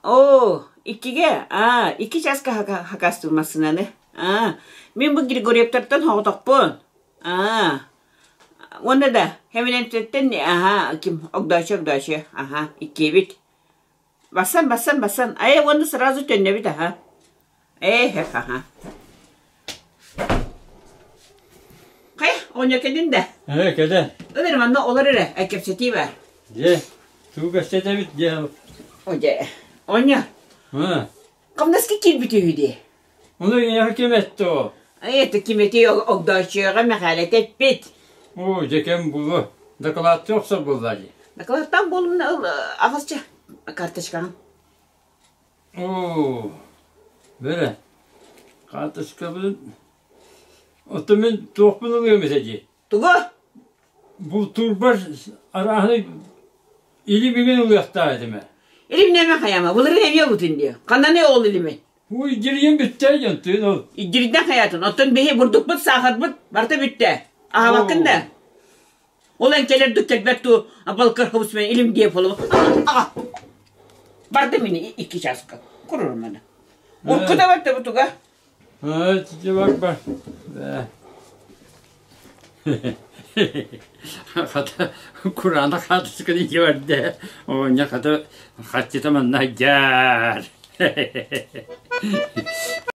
Оо, иккигэ, аа, икки чааска хакастыыр массыынаны. Аа, мин бу Григорьевтартан соҕотохпун. Аа, уонна да, Хэмилэнтэттэн, аха, ким, Огдоочу, Огдоочу, аха, иккиэбит. Бассан, бассан, бассан, айа уонна сразу төннөбүт, аха. Ээ, аха. Хайа, оҕонньор кэллин да? Ээ, кэлэн. Ыл эрэ манна олор эрэ, кэпсэтии баар. Дьэ, тугу кэпсэтэбит дьэ? О, дьэ, оҕонньор, хамнаска киирбит үһү дии. Ону эйиэхэ ким эттэ ол? Это ким этий Огдооччуйаҕа Мэхээлэтэ эппит. Оо, дьэ кэм булу. Дакылааттыы охсор буолла дии. Дакылааттаан буолумна ыл аҕасча карточкаҕын. Оо, бэрэ, хаартыскабын оттон мин туохпун ылыам этэ дии? Тугу? Бултуурбар арааһынай илимигин ылыахтаах этим ээ. Илимнээмэ хайаама, былырыын эмиэ ылбытын дии. Ханнаный ол илими? Ууй, дьирийэн бүттэ дьон тыын ол. Дьирийдэн хайаатын, оттон биһи бурдукпут, саахарбыт барыта бүттэ. Аһаабаккын да? Ол эн кэлэр ду кэлбэт дуу балкар хобусмен илим диэ болу. Аҕа. Бардым ини икки чааска. Курурум аны. Урку да барда бутуга. Ити бар бар. Хата кураанах хаатысканы ити барда. Оҕонньор хата хаччыта манна дьаар.